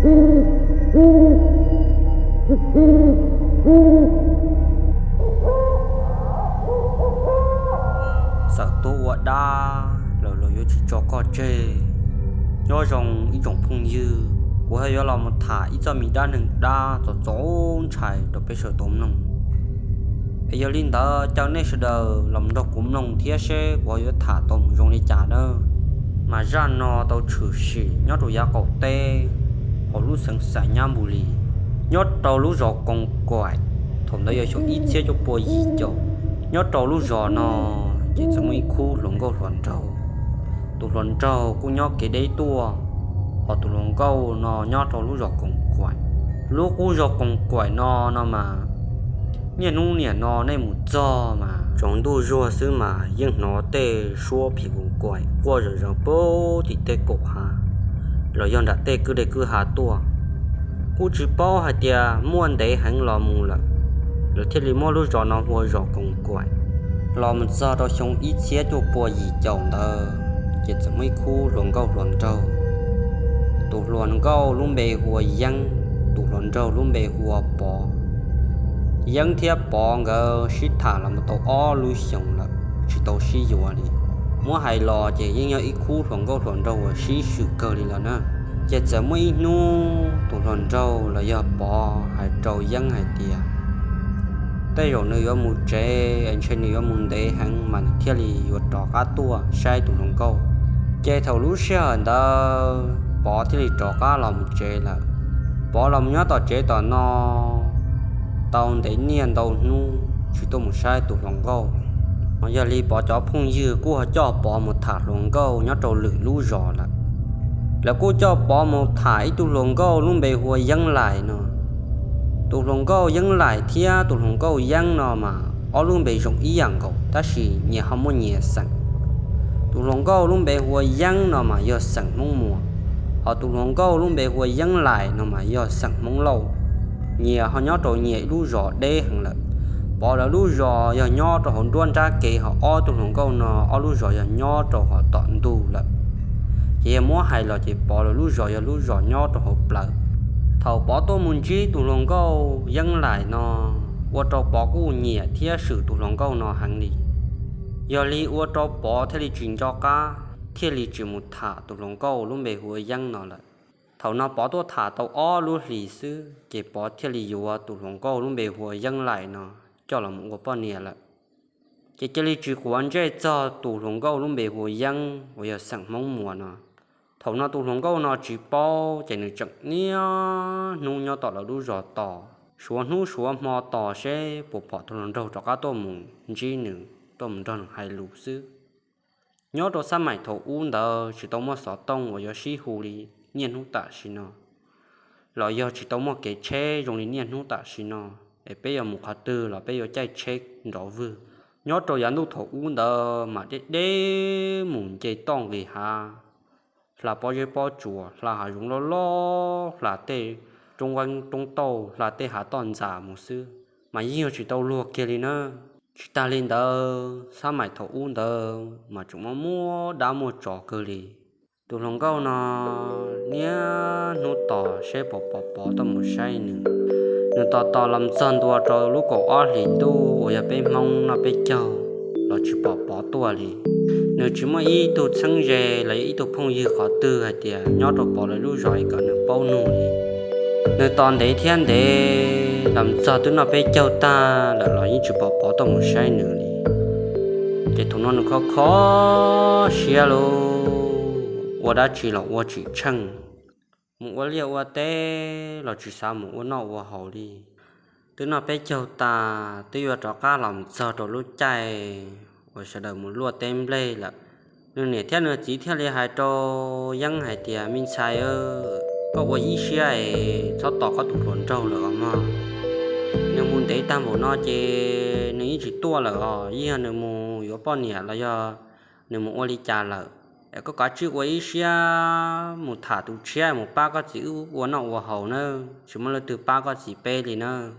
Txawm tuag ua dab los luag yuav tsis tso koj tseg. Nyob zoo ib tsoom phooj ywg, kuv ho yuav los mus tham ib txoj me dab neeg dab txaus txaus ntshai rau peb sawv daws mloog. Es yog li ntawd caw nej sawv daws los nrog kuv mloog thiab seb kuv ho yuav tham tau mus zoo li cas nawb. Mas zaj no tau tshwm sim nyob rau yav qaum teb hauv lub xeev Xais Nyab Npus Lis, nyob rau lub zos Koos Kaim. Thaum ntawd yog xyoo ib txhiab cuaj pua yim caum. Nyob rau lub zos no ces txawm muaj ib khub hluas nkauj hluas nraug. Tus hluas nraug kuj nyob kev deb tuaj, hos tus hluas nkauj no nyob rau lub zos Koos Kaim. Lub qub zos Koos Kaim no no mas niaj hnub niam no nej mus txog mas tsaus ntuj zuag xwb mas yeej hnov tej suab phim koos kaim quaj zom zaws puag tim tej kaum hav los yog nram tej kwj deg kwj ha tuaj. Kuj tsis paub hais tias muaj ntev heev los mus lawm, lawv thiaj li muab lub zos no hu ua zos Koos Kaim. Los mus txog rau xyoo ib txhiab cuaj pua yim caum ntawd ces txawm muaj ib khub hluas nkauj hluas nraug. Tus hluas nkauj lub npe hu ua Yeeb, tus hluas nraug lub npe hu ua Pov. Yeeb thiab Pov nkawd sib tham los mus tau ob lub xyoos lawm tsis tau sib yuav li. Muab hais los ces yeej yog ib khub hluas nkauj hluas nraug uas sib swm kawg li lawm na. Ces txawm muaj ib hnub tus hluas nraug los yog Pov hais rau Yeeb hais tias tej zaum nws yuav mus tsev es ntshe nws yuav mus ntev heev mas nws thiaj li yuav rov qab tuaj saib tus hluas nkauj. Ces thaum lub sij hawm ntawd Pov thiaj li rov qab los mus tsev lawm. Pov los mus nyob tom tsev tom no tau ntev niaj ntau hnub tsis tuaj mus saib tus hluas nkauj. Yog li Pov cov phooj ywg kuj ho coj Pov mus tham hluas nkauj nyob rau lwm lub zos lawm. Lawv kuj coj Pov mus tham ib tug hluas nkauj lub npe hu ua Yeeb Laim no. Tus hluas nkauj Yeeb Laim thiab tus hluas nkauj Yeeb no mas ob lub npe zoo ib yam nkaus tab sis nyias ho muaj nyias xeem. Tus hluas nkauj lub npe hu ua Yeeb no mas yog xeem Hmoob Muas, hos tus hluas nkauj lub npe hu ua Yeeb Laim no mas yog xeem Hmoob Lauj. Nyias ho nyob rau nyias ib lub zos deb heev lawm. Pov lawv lub zos yog nyob rau hauv nruab nrab kev, hos ob tug hluas nkauj no ob lub zos yog nyob rau hauv tom ntug lawm. Ces yog muab hais los ces Pov lawv lub zos yog lub zos nyob rau hauv plawv. Thaum Pov tuaj mus ntsib tus hluas nkauj Yeeb Laim no, ua rau Pov kuj nyiam thiab swm tus hluas nkauj no heev li. Yog li ua rau Pov thiaj li tsis nco qab, thiaj li tsis mus tham tus hluas nkauj lub npe hu ua Yeeb no lawm. Thaum no Pov tuaj tham tau ob lub hlis xwb ces Pov thiaj li yuav tus hluas nkauj lub npe hu ua Yeeb Laim no coj los mus ua poj niam lawm. Ces cia li tsis quav ntsej txog tus hluas nkauj lub npe hu ua Yeeb uas yog xeem Hmoob Muas no. Thaum no tus hluas nkauj no tsis paub ces nws tseem niaj hnub nyob tom lawv lub zos tos, suav hnub suav hmo tos seb puas pom tus hluas nraug rov qab tuaj mus ntsib nws, tuaj mus nrog nws hais lus xwb. Nyob rau xab maim thaum ub ntawd tsis tau muaj xov tooj uas yuav sib hu li niaj hnub tam sim no, los yog tsis tau muaj kev tsheb zoo li niaj hnub tam sim no, es peb yuav mus qhov twg los peb yuav caij tsheb nrov vwg. Nyob rau yav ntuj thaum ub ntawd mas deb deb mus nce toj nqis hav, hla pob zeb pob tsuas, hla hav zoov loj loj, hla tej roob veeb roob tauj, hla tej hav toj ntxas mus xwb, mas yeej yog tsis tau luag kiag li na. Tsis tas li ntawd, xab maim thaum ub ntawd mas tseem muaj muaj dab muaj tsov kawg li. Tus hluas nkauj no niaj hnub tos seb puas pom Pov tuaj mus saib nws. Nws tos tos los txog ntua rau lub kaum ob hlis ntuj uas yog peb Hmoob noj peb caug los tsis pom Pov tuaj li. Nws tsis muaj ib tug txheeb ze los yog ib tug phooj ywg qhov twg hais tias nyob rau Pov lawv lub zos es kom nws paub nug li. Nws tos ntev thiab ntev los txog twb noj peb caug tag lawm los yeej tsis pom Pov tuaj mus saib nws li. Ces thaum no nws kho kho siab lauj, ua dab tsi los ua tsis tsheej, mus ua liaj ua teb los tsis xav mus ua noj ua haus li. Twb noj peb caug tas twb yuav rov qab los txog rau lub caij uas sawv daws mus luaj teb nplej lawm. Nws niam thiab nws txiv thiaj li hais rau Yeeb hais tias, me ntxhais, koj ua ib siab es txhob tos koj tus hluas nraug lawm os mog. Nws mus ntev tag npaum no ces nws yeej tsis tuaj lawm os, yeej yog nws mus yuav poj niam los yog nws mus ua li cas lawm. Es koj kav tsij ua ib siab mus tham tus tshiab mus pab koj txiv wb ua noj ua haus nawb, tsis muaj leej twg pab koj txiv peb li nawb.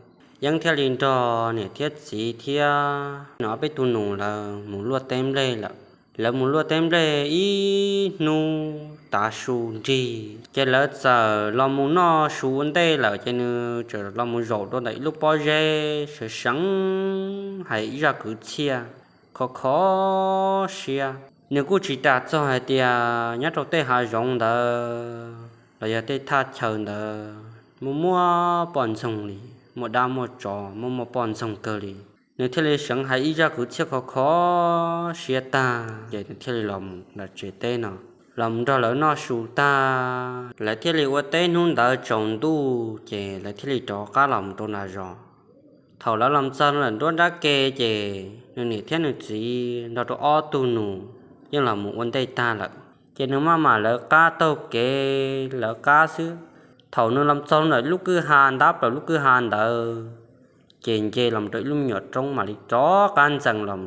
Yeeb thiaj li nrog niam thiab txiv thiab nws ob peb tug nus lawm mus luaj teb nplej lawm. Lawv mus luaj teb nplej ib hnub tav su nrig, ces lawv txawm los mus noj su ua ntej lawm, ces nws txawm los mus zaum rau ntawm ib lub pob zeb sawv seev hais ib zaj kwv txhiaj khov kho siab. Nws kuj tsis ras txog hais tias nyob rau tej hav zoov ntawd los yog tej thaj chaw ntawd muaj muaj poj ntxoog li, muaj dab muaj tsov, muaj muaj poj ntxoog kawg li. Nws thiaj li seev hais ib zaj kwv txhiaj khov kho siab tag, ces nws thiaj li los mus nram tsev teb no, los mus nrog lawv noj su tag, lawv thiaj li ua teb hnub ntawd tsaus ntuj, ces lawv thiaj li rov qab los mus rau nram zos. Thaum lawv los txog nram nruab nrab ke, ces nws niam thiab nws txiv nrog rau ob tug nus yeej los mus ua ntej tag lawm. Ces nws maj mam lawv qab taug kev lawv qab xwb. Thaum nws los txog ntawm lub kwj ha ntab plaws lub kwj ha ntawd, ces nce los rau ib lub me nyuam roob mam li rov qab ntxees los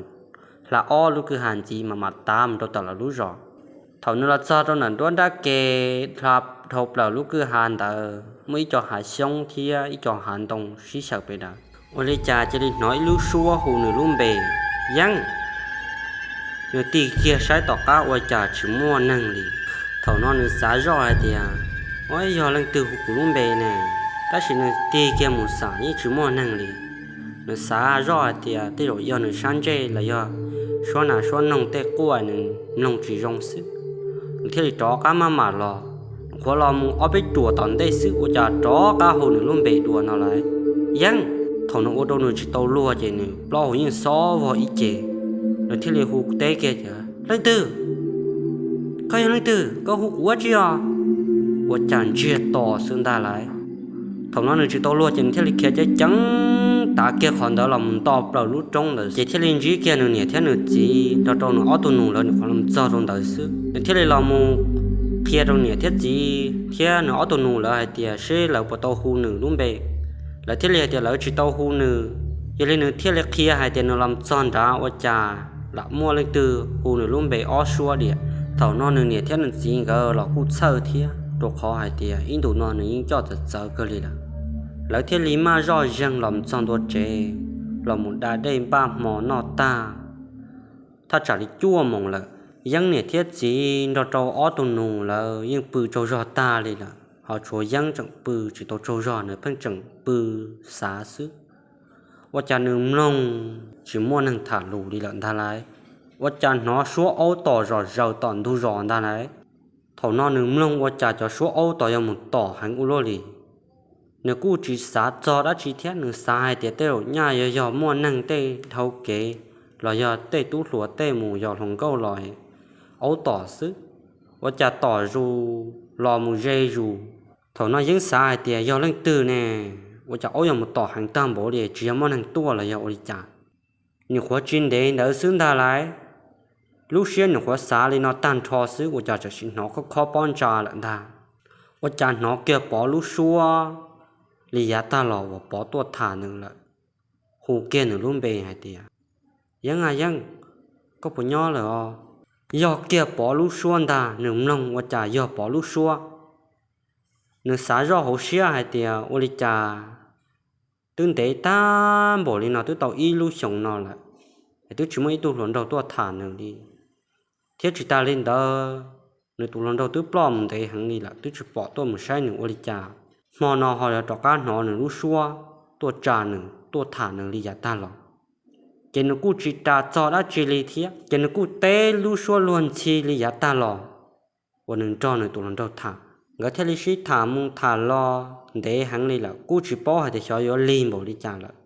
hla ob lub kwj ha ntxiv mas mam tav mus rau tom lawv lub zos. Thaum nws los txog rau ntawm nruab nrab ke, hla dhau plaws lub kwj ha ntawd muaj ib co hav xyoob thiab ib co hav ntoo sib xyaw pem ntawd. Ua li cas cia li hnov ib lub suab hu nws lub npe, Yeeb. Nws tig kiag saib tom qab ua cas tsis muaj neeg li. Thaum no nws xav zoj hais tias, Ua yog leej twg hu kuv lub npe ne? Tab sis nws tig kiag mus xam yeej tsis muaj neeg li. Nws xav zoj hais tias tej zaum yog nws sab ntsej los yog suab nas suab noog tej quaj nws mloog tsis zoo xwb. Nws thiaj li rov qab maj mam los, qhuav los mus ob peb ruam tom ntej xwb ua cas rov qab hu nws lub npe dua no lawm, Yeeb. Thaum nws ua rau nws tsis tau luag ces nws plaub hau yeej xob vog ib ce. Nws thiaj li hu teb kiag tias, Leej twg? Koj yog leej twg? Koj hu kuv ua tsi os? Ua cas ntsiag to xwb ntag lauj. Thaum no nws tsis tau luag ces nws thiaj li khiav ceev ceev tav kiag qhov ntawd los mus nto plaws lub roob ntawd, ces thiaj li ntsib kiag nws niam thiab nws txiv nrog rau nws ob tug nus lawv nws qhuav los txog rau ntawd xwb. Nws thiaj li los mus qhia rau niam thiab txiv thiab nws ob tug nus lawv hais tias seb lawv puas tau hu nws lub npe. Lawv thiaj li hais tias lawv tsis tau hu nws. Yog li nws thiaj li qhia hais tias nws los txog nrad ua cas lam muaj leej twg hu nws lub npe ob suab diam. Thaum no nws niam thiab nws txiv nkawd los kuj txhawj thiab, rau qhov hais tias ib ntus no nws yeej coj txawv txawv kawg li lawm. Lawv thiaj li maj zoj zeeg los txog ntua tsev, los mus da dej npaj hmo noj tag, thaj tsam li cuaj moos lawm. Yeeb niam thiab txiv nrog rau ob tug nus lawv yeej pw tsaug zog tag li lawm, ho tshuav Yeeb tseem pw tsis tau tsaug zog, nws pheej tseem pw xav xwb. Ua cas nws mloog tsis muaj neeg tham lus li lawm ntag lauj. Ua cas hnov suab aub tom zom zaws tom ntug zos ntag lauj. Thaum no nws mloog ua cas cov suab aub tom yog mus tom heev ua luaj li. Nws kuj tsis xav txog dab tsi thiab, nws xav hais tias tej zaum nyaj yog yog muaj neeg tej dhau kev los yog tej tub hluas tej mus yos hluas nkauj los aub tom xwb. Ua cas tom zus los mus ze zus. Thaum no Yeeb xav hais tias yog leej twg ne, ua cas aub yog mus tom heev tag npaum li, tsis yog muaj neeg tuaj los yog ua li cas. Nyuam qhuav tsis ntev ntawd xwb ntag lauj. Lub siab nyuam qhuav xav li no tag nrho xwb ua cas txawm sim hnov khob khob pob ntsa lawm ntag. Ua cas hnov kiag Pov lub suab li yav tag los uas Pov tuaj tham nws lawm, hu kiag nws lub npe hais tias, Yeeb a Yeeb, koj puas nyob lawm os? Yog kiag Pov lub suab ntag, nws mloog ua cas yog Pov lub suab. Nws xav zoj hauv siab hais tias ua li cas twb ntev tag npaum li no twb tau ib lub xyoos no lawm, es twb tsis muaj ib tug hluas nraug tuaj tham nws li. Thiab tsis tas li ntawd, nws tus hluas nraug twb ploj mus ntev heev li lawm twb tsis pom tuaj mus saib nws ua li cas. Hmo no ho yog rov qab hnov nws lub suab tuaj tsa nws tuaj tham nws li yav tag los. Ces nws kuj tsis ras txog dab tsi li thiab, ces nws kuj teb lub suab luag ntxhi li yav tag los uas nws nrog nws tus hluas nraug tham. Nkawd thiaj li sib tham mus tham los ntev heev li lawm, kuj tsis paub hais tias xyov yuav lig npaum li cas lawm.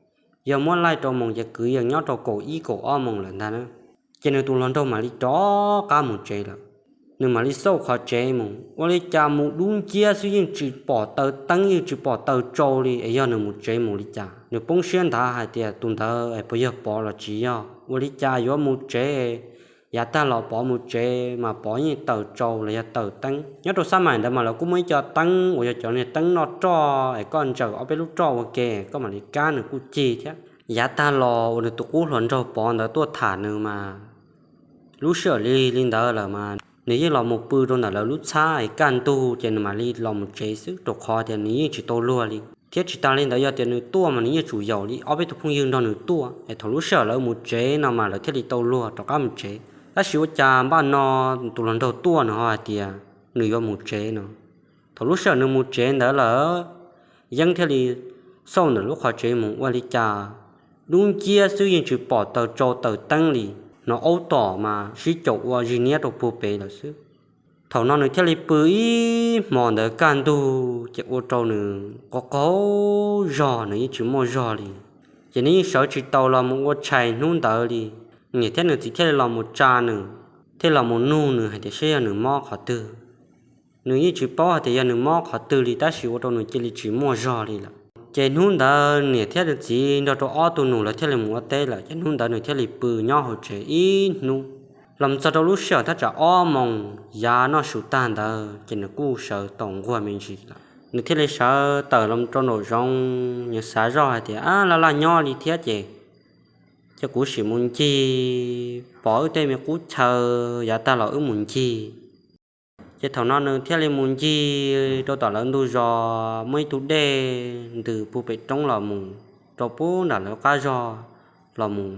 Yog muab laij rau moos ces kwv yees nyob rau kaum ib kaum ob moos lawm ntag na. Ces nws tus hluas nraug mam li rov qab mus tsev lawm. Nws mam li xauj qhov tsev mus, ua li cas mus dub nciab xwb yeej tsis pom taws teeb yeej tsis pom taws tsau li, es yog nws mus tsev mus li cas. Nws poob siab nthav hais tias tus ntawd es puas yog Pov los tsis yog, ua li cas yuav mus tsev yav tag los Pov mus tsev mas Pov yeej taws tsau los yog taws teeb. Nyob rau xab mais ntawd mas lawv kuj muaj ib co teeb uas yog cov niag teeb noj roj es koj ntsaws ob peb lub roj ua ke koj mam li kab nws kuj cig thiab. Yav tag los uas nws tus qub hluas nraug Pov ntawd tuaj tham nws mas lub sij hawm li li ntawd lawm mas nws yeej los mus pw rau ntawm lawv lub txhab es kaj ntug ces nws mam li los mus tsev xwb, rau qhov tias nws yeej tsis tau luag li. Thiab tsis tas li ntawd yog tias nws tuaj mas nws yeej tsum yaum li ob peb tug phooj ywg nrog nws tuaj es thaum lub sij hawm lawv mus tsev no mas lawv thiaj li tau luag rov qab mus tsev. Tab sis ua cas npaj no tus hluas nraug tuaj nws ho hais tias nws yuav mus tsev no. Thaum lub sij hawm nws mus tsev ntawd lawm, Yeeb thiaj li xauj ntawm lub qhov tsev mus ua li cas, dub nciab xwb yeej tsis pom taws tsau taws teeb li, hnov aub tom mas sib caum ua zig niab rau puag pem lawm xwb. Thaum no nws thiaj li pw ib hmos ntawd kaj ntug ces ua rau nws qaug qaug zog, nws yeej tsis muaj zog li. Ces nws yeej sawv tsis tau los mus ua tshais hnub ntawd li. Niam thiab nws txiv thiaj li los mus tsa nws, thiaj los mus nug nws hais tias saib yog nws mob qhov twg. Nws yeej tsis paub hais tias yog nws mob qhov twg li tab sis ua rau nws cia li tsis muaj zog li lawm. Ces hnub ntawd niam thiab nws txiv nrog rau ob tug nus lawv thiaj li mus ua teb lawm, ces hnub ntawd nws thiaj li pw nyob hauv tsev ib hnub. Los txog rau lub sij hawm thaj tsam ob moos yav noj su tag ntawd ces nws kuj sawv tau nquag me ntsis lawm. Nws thiaj li sawv tawm los rau nraum zoov, nws xav zoj hais tias, Ab, laj laj nyob li thiab ces, ces kuv sim mus ncig pom wb tej me qub chaw, yav tag los wb mus ncig. Ces thaum no nws thiaj li mus ncig rau tom lawv ntug zos, muaj ib tug dej ntws puag pem roob los mus rau puag nram lawv qab zos, los mus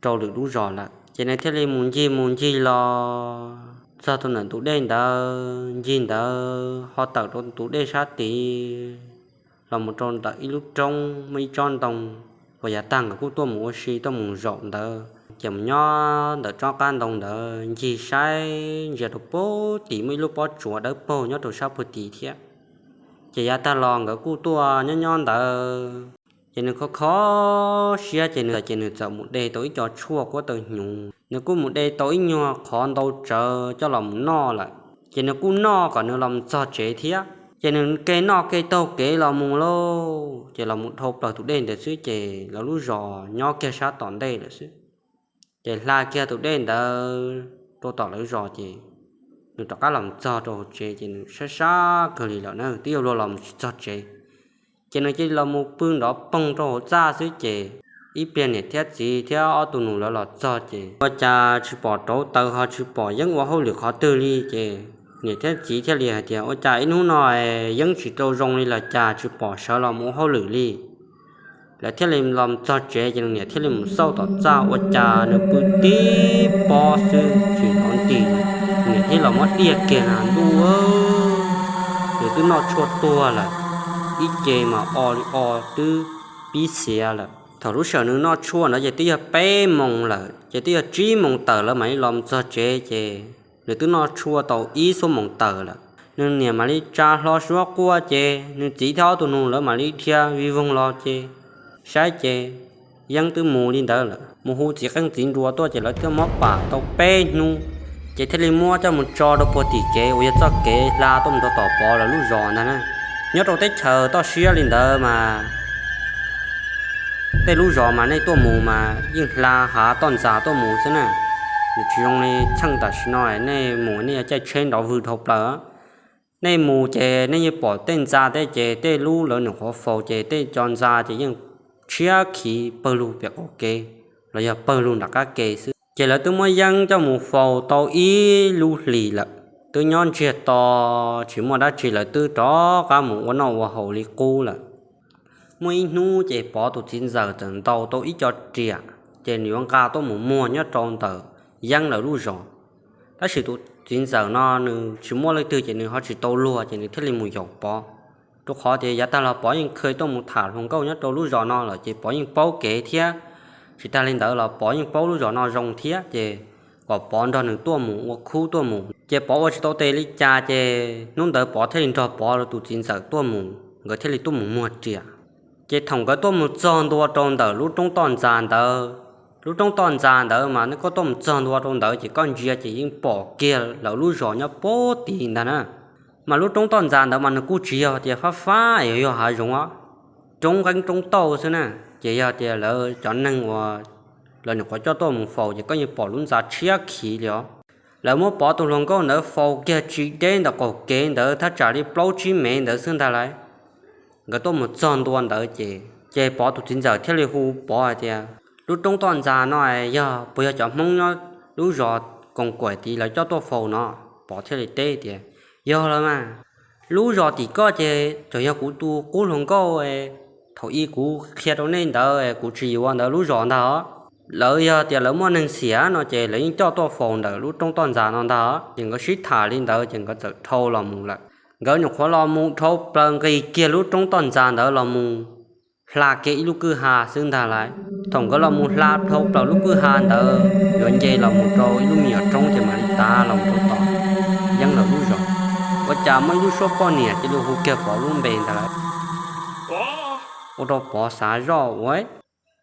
rau lwm lub zos lawm. Ces nws thiaj li mus ncig mus ncig los txog rau ntawm tus dej ntawd, ncig ntawd ho tawm rau tus dej sab tid los mus rau ntawm ib lub roob muaj ib tsob ntoo uas yav tag nkawd kuj tuaj mus ua si tuaj mus zaum ntawd. Ces mus nyob ntawm tsob qab ntoo ntawd ncig saib ntsia rau puag tim muaj ib lub pob tsuas dawb paug nyob rau sab puag tid thiab. Ces yav tag los nkawd kuj tuaj nyob nyob ntawd, ces nws kho kho siab ces nws, ces nws txawm mus de tau ib co tshuaj kuab taw hnyuv, nws kuj mus de tau ib nyuag qhov ntau tsawv coj los mus noj lawm. Ces nws kuj noj kom nws los mus txog tsev thiab. Ces nws ke noj ke taug kev los mus lauj, ces los mus dhau plaws tus dej ntawd xwb ces lawv lub zos nyob kiag sab tom ntej lawm xwb. Ces hla kiag tus dej ntawd rau tom lawv zos ces nws rov qab los mus txog rau hauv tsev ces nws sab sab kawg li lawm na, twb yuav luag los mus tsis txog tsev. Ces nws cia li los mus pw nrov poog rau hauv txaj xwb ces ib pliag niam thiab txiv thiab ob tug nus lawv los txog ces ua cas tsis pom rauv taws ho tsis pom Yeeb ua hauj lwm qhov twg li. Ces niam thiab txiv thiaj li hais tias, Ua cas ib hnub no Yeeb tsis tau zoo li los cas tsis pom sawv los mus ua hauj lwm li? Lawv thiaj li los txog tsev ces nws niam thiaj li mus xauj tom txaj ua cas nws pw tib pob xwb tsis hnov nti. Nws niam thiaj los muab diaj kiag na, ntuj, nws twb noj tshuaj tuag lawm, ib ce mas o li o twb pib xiav lawm. Thaum lub sij hawm nws noj tshuaj ntawd ces twb yog peb moos lawm, ces twb yog tsib moos tawm lawv mam li los txog tsev ces nws twb noj tshuaj tau ib xuab moos tawm lawm. Nws niam mam li tsa hlo suab quaj ces nws txiv thiab ob tug nus lawv mam li dhia vij voog los ces saib ces Yeeb twb mus li ntawd lawm. Mus hu txiv qeej txiv nruas tuaj ces lawv twb muab pam tau peb hnub, ces thiaj li muab coj mus tso rau puag tim kev uas yog txoj kev hla tuaj mus rau tom Pov lawv lub zos ntag na. Nyob rau teb chaws toj siab li ntawd mas tej lub zos mas nej tuaj mus mas yeej hla hav toj ntxas tuaj mus xwb na. Nws tsis zoo li txheej tam sim no nej mus nej yuav caij tsheb nrov vwg dhau plaws. Nej mus ces nej yeej pom tej ntxa tej ces tej lub lawv nyuam qhuav faus ces tej co ntxa ces yeej tshiab khiv pawg lug pem qaum kev los yog pawg lug nram qab ke xwb. Ces lawv twb muab Yeeb coj mus faus tau ib lub hlis lawm, twb nyob ntsiag to tsis muaj dab tsi, lawv twb rov qab mus ua noj ua haus li qub lawm. Muaj ib hnub ces Pov tus txiv ntxawm txawm ntaus tau ib co riam, ces nws yuav nqa tuaj mus muag nyob rau ntawm Yeeb lawv lub zos. Tab sis tus txiv ntxawm no nws tsis muaj leej twg ces nws ho tsis tau luag ces nws thiaj li mus yaum Pov. Rau qhov tias yav tag los Pov yeej kheev tuaj mus tham hluas nkauj nyob rau lub zos no lawm ces Pov yeej paub kev thiab. Tsis tag li ntawd los Pov yeej paub lub zos no zoo thiab ces kom Pov nrog nws tuaj mus ua khub tuaj mus. Ces Pov ua tsis tau tes li cas ces hnub ntawd Pov thiaj li nrog Pov tus txiv ntxawm tuaj mus, nkawd thiaj li tuaj mus muag riam. Ces thaum nkawd tuaj mus txog ntua rau ntawm lub roob toj ntxas ntawd, lub roob toj ntxas ntawd mas nej koj tuaj mus txog ntua rau ntawd ces koj ntsia ces yeej pom kiag lawv lub zos nyob puag tid ntag na. Mas lub roob toj ntxas ntawd mas nws kuj tsis yog tias fab fab es yog hav zoov os, roob nqeeb roob tauj xwb na. Ces yog tias lawv cov neeg uas lawv nyuam qhuav coj tuaj mus faus ces koj yeej pom lub ntxa tshiab khiv li os. Lawv muab Pov tus hluas nkauj ntawd faus kiag tsis deb ntawm qaum kev ntawd thaj tsam li plaub tsib mev ntawd xwb ntag lauj. Nkawd tuaj mus txog ntua ntawd ces, ces Pov tus txiv ntxawm thiaj li hu Pov hais tias, Lub roob toj ntxas no yog puas yog cov Hmoob nyob lub zos Koos Kuam tid lawv coj tuaj faus no? Pov thiaj li teb tias, Yog lawm mas, lub zos tim koj ces tsuas yog kuv tus qub hluas nkauj thaum ub kuv qhia rau nej ntawd kuv tsis yuav ntawd lub zos ntag os. Lawv yog tias lawv muaj neeg xiam no ces lawv yeej coj tuaj faus ntawm lub roob toj ntxas no ntag. Ces nkawd sib tham li ntawd ces nkawd txawm dhau los mus lawm. Nkawd nyuam qhuav los mus dhau plaws nqis kiag lub roob toj ntxas ntawd los mus hla kiag ib lub kwj ha xwb ntag lauj. Thaum nkawd los mus hla dhau plaws lub kwj ha ntawd yuav nce los mus rau ib lub me nyuam roob ces mam li tav los mus rau tom Yeeb lawv lub zos. Ua cas muaj ib lub suab poj niam cia li hu kiag Pov lub npe ntag lauj. Ua rau Pov xav zoj ua,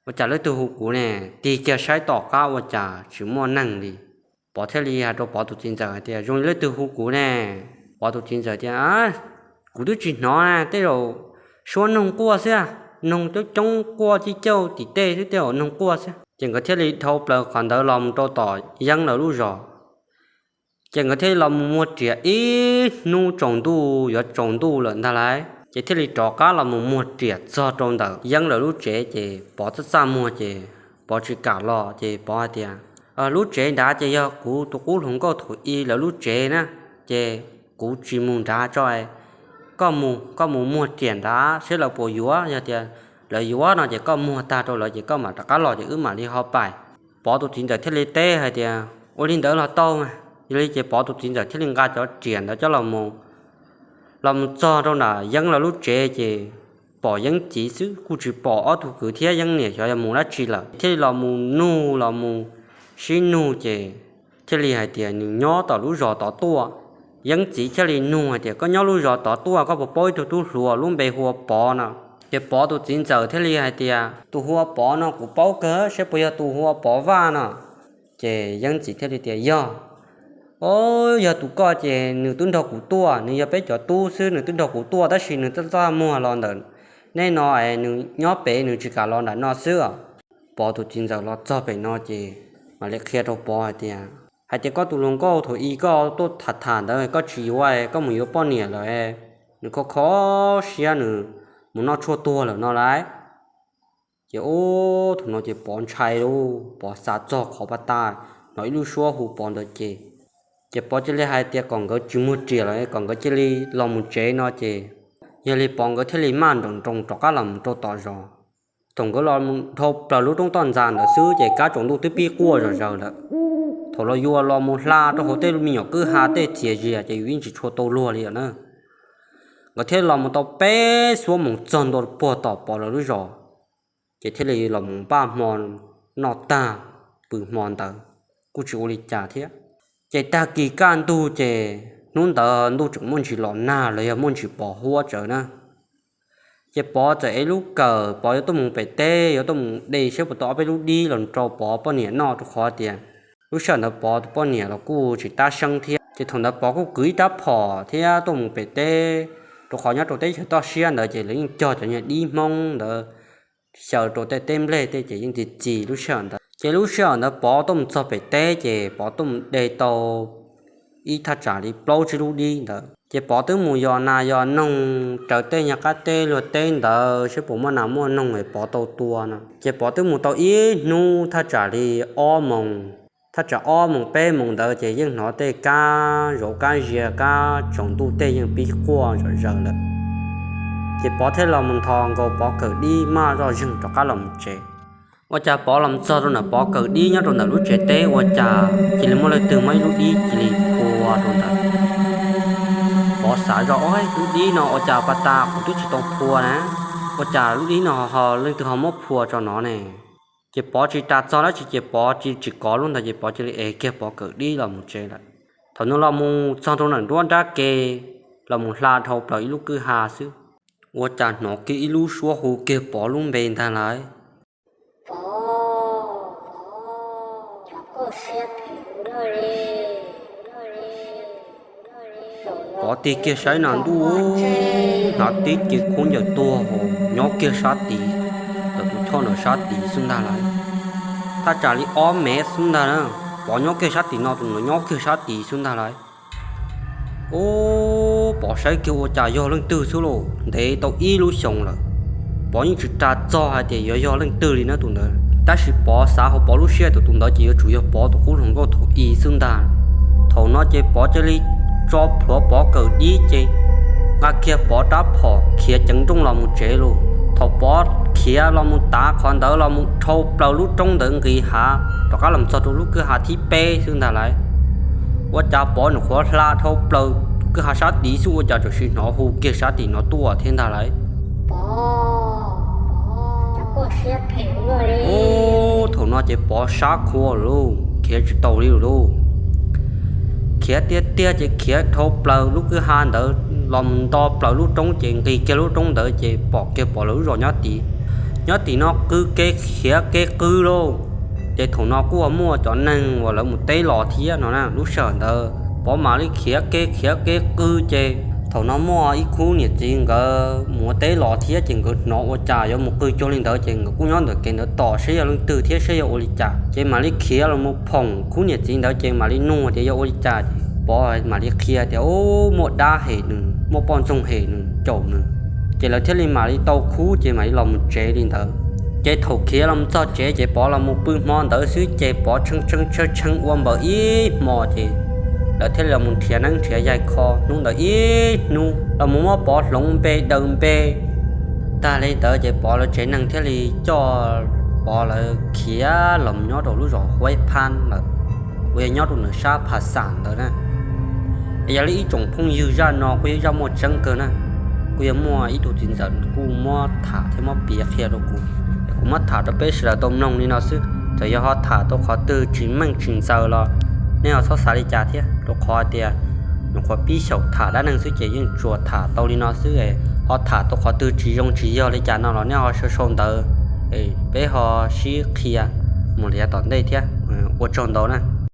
ua cas leej twg hu kuv ne? Tig kiag saib tom qab ua cas tsis muaj neeg li. Pov thiaj li hais rau Pov tus txiv ntxawm hais tias, zoo li leej twg hu kuv ne? Pov tus txiv ntxawm tias, kuv twb tsis hnov na, tej zaum suab noog quaj xwb, noog coob coob quaj cij cauj tim tej xwb, tej zaum noog quaj xwb. Ces nkawd thiaj li dhau plaws qhov ntawd los mus rau tom Yeeb lawv lub zos. Ces nkawd thiaj li los mus muag riam ib hnub tsaus ntuj yuav tsaus ntuj lawm ntag lauj. Ces thiaj li rov qab los mus muag riam txog rau ntawm Yeeb lawv lub tsev ces Pov txaj txaj muag ces Pov tsis kam los ces Pov hais tias, lub tsev nrad ces yog kuv tus qub hluas nkauj Thaum I lawv lub tsev na, ces kuv tsis mus nrad tso. Koj mus, koj mus muag riam nrad seb lawv puas yuav, yog tias lawv yuav no ces koj muag tag rau lawv ces koj mam rov qab los ces wb mam li ho pais. Pov tus txiv ntxawm thiaj li teb hais tias, ua li ntawd los tau mas. Yog li ces Pov tus txiv ntxawm thiaj li nqa cov riam ntawd coj los mus los mus txog rau nram Yeeb lawv lub tsev ces pom Yeeb txiv xwb, kuj tsis pom ob tug kwv thiab Yeeb niam xyov yog mus dab tsi lawm. Thiaj li los mus nug los mus sib nug ces thiaj li hais tias nws nyob tom lub zos tod tuaj. Yeeb txiv thiaj li nug hais tias, koj nyob lub zos tod tuaj, koj puas paub ib tug tub hluas lub npe hu ua Pov no? Ces Pov tus txiv ntxawm thiaj li hais tias, tus hu ua Pov no kuv paub kawg, saib puas yog tus hu ua Pov Vaj no. Ces Yeeb txiv thiaj li tias, yog. O, yog tus koj ces nws twb nrog kuv tuaj, nws yog peb cov tub xwb, nws twb nrog kuv tuaj tab sis nws txaj txaj muag los ntawm nej no es nws nyob pem, nws tsis kam los nram no xwb. Pov tus txiv ntxawm los txog pem no ces mam li qhia rau Pov hais tias, hais tias koj tus hluas nkauj Thaum I koj tuaj tham tham ntawd koj tsis yuav, koj mus yuav poj niam lawm, nws kho kho siab nws mus noj tshuaj tuag lawm no lauj. Ces ub, thaum no ces Pov ntshai lauj, Pov xav txog qhov pas tas hnov ib lub suab hu Pov ntawd ces, ces Pov cia li hais tias kom nkawd tsis muag riam lawm, kom nkawd cia li los mus tsev no ces, yog li Pov nkawd thiaj li maj nroos nroos rov qab los mus rau tom zos. Thaum nkawd los mus dhau plaws lub roob toj ntxas ntawd xwb ces kab tsaus ntuj twb pib quaj zom zaws lawm. Thaum los yuav los mus hla rau hauv tej me nyuam kwj ha tej txias zias ces yus yeej tsis tshua tau luag li os na. Nkawd thiaj los mus tau peb xuab moos txog ntua puag tom Pov lawv lub zos, ces thiaj li los mus npaj hmo noj tag pw hmo ntawd, kuj tsis ua li cas thiab. Ces tag kis kaj ntug ces hnub ntawd ntuj tseem muaj ntsis los nag los yog muaj ntsis pos huab tsawv na. Ces Pov txawm ev lub kawm, Pov yuav tuaj mus pem teb, yuav tuaj mus de saib puas tau ob peb lub dib los rau Pov poj niam noj, rau qhov tias lub sij hawm ntawd Pov tus poj niam los kuj tsis tab seeb thiab. Ces thaum ntawd Pov kuj kwv ib rab phom thiab tuaj mus pem teb, rau qhov nyob rau teb chaws toj siab ntawd ces lawv yeej cog cov niag dib Hmoob ntawd xyaw rau tej teb nplej tej ces yeej txi txiv lub sij hawm ntawd. Ces lub sij hawm ntawd Pov tuaj mus txog pem teb ces Pov tuaj mus de tau ib thaj tsam li plaub tsib lub dib ntawd. Ces Pov twb mus yos nas yos noog raws tej nyuag qab teb luag teb ntawd saib puas muaj nas muaj noog es Pov tau tua no. Ces Pov twb mus tau ib hnub thaj tsam li ob moos, thaj tsam ob moos peb moos ntawd ces yeej hnov tej kab zauv kab zias kab tsaus ntuj tej yeej pib quaj zom zaws lawm. Ces Pov thiaj los mus nthos nkaus Pov kawm dib maj zoj zeeg rov qab los mus tsev. Ua cas Pov los txog rau ntawm Pov kawm dib nyob rau ntawm lub tsev teb ua cas cia li muaj leej twg muab ib lub dib cia li phua rau ntawd. Pov xav zoj, o, lub dib no ua cas pas tas kuv twb tsis tau phua na, ua cas lub dib no ho leej twg ho muab phua tso no ne? Ces Pov tsis tas txog dab tsi ces Pov tsis tsis kov lub ntawd ces Pov cia li ev kiag Pov kawm dib los mus tsev lawm. Thaum nws los mus txog rau ntawm nruab nrab ke, los mus hla dhau plaws ib lub kwj ha xwb, ua cas hnov kiag ib lub suab hu kiag Pov lub npe ntag lauj. Pov tig kiag saib no ntuj, hnav tib ce khaub ncaws tuag nyob kiag sab tid, ntawm tus choj ntawm sab tid xwb ntag lauj. Thaj tsam li ob mev xwb ntag na, Pov nyob kiag sab tim no, tus ntawd nyob kiag sab tid xwb ntag lauj. Ub, Pov saib kiag ua cas yog leej twg xwb lauj, ntev tau ib lub xyoos lawm, Pov yeej tsis ras txog hais tias yuav yog leej twg li na tus ntawd, tab sis Pov xav hauv Pov lub siab tias tus ntawd ces yuav tsum yog Pov tus qub hluas nkauj Thaum I xwb ntag. Thaum no ces Pov cia li tso plhuav Pov kawm dib ces nqa kiag Pov rab phom khiav ceev nrooj los mus tsev lauj. Thaum Pov khiav los mus tav qhov ntawd los mus dhau plaws lub roob ntawd nqis hav rov qab los txog rau lub kwj ha thib peb xwb ntag lauj. Ua cas Pov nws qhuav hla dhau plaws kwj ha sab tid xwb ua cas txawm hnov hu kiag sab tim no tuaj thiab ntag lauj. Ub, thaum no ces Pov sab qhua lauj, khiav tsis taus li lauj. Khiav tiag tiag ces khiav dhau plaws lub kwj ha ntawd los mus nto plaws lub roob ces nqis kiag lub roob ntawd ces pom kiag Pov lawv lub zos nyob tid. Nyob tim no qw kev khiav kev qw lauj. Ces thaum no kuj muaj cov neeg uas lawv mus teb los thiab no na, lub sij hawm ntawd Pov mam li khiav kev khiav kev qw ces thaum no muaj ib khub niam txiv nkawd mus ua teb los thiab ces nkawd hnov ua cas yuav mus qw cuag li ntawd ces nkawd kuj nyob ntawm kev ntawd tos seb yog leej twg thiab seb yog ua li cas ces mam li khiav los mus phoom khub niam txiv ntawd ces mam li nug tias yog ua li cas ces Pov mam li qhia tias ub, muaj dab hem nws, muaj poj ntxoog hem nws caum nws. Ces lawv thiaj li mam li tau khub ces mam li los mus tsev li ntawd. Ces thaum khiav los mus txog tsev ces Pov los mus pw hmo ntawd xwb ces Pov tshee tshee tshee tshee ua npaws ib hmo ces lawv thiaj li los mus nrhiav neeb nrhiav yaig kho hnub ntawd ib hnub los mus muab Pov hloov npe daws npe. Tag li ntawd ces Pov lawv tsev neeg thiaj li coj Pov lawv khiav los mus nyob rau lub zos Huaib Phab lawm, uas yog nyob rau nram sab Pha Xam ntawd na. Es yog li ib tsoom phooj ywg, zaj no kuj yog zaj muaj tseeb kawg na. Kuj yog muaj ib tug txiv ntxawm kuj muab tham thiab muab piav qhia rau kuv, es kuv muab tham rau peb sawv daws tau mloog li no xwb. Txawm yog ho tham tau qhov twg tsis meej tsis ntxaws los nej ho txhob xav li cas thiab, rau qhov tias nyuam qhuav pib xyaum tham dab neeg xwb ces yeej tsuas tham tau li no xwb. Ho tham tau qhov twg tsis zoo tsis yog li cas no los nej ho sau sau ntawv, peb ho sib qhia mus li yav tom ntej thiab. Ua tsaug ntau na.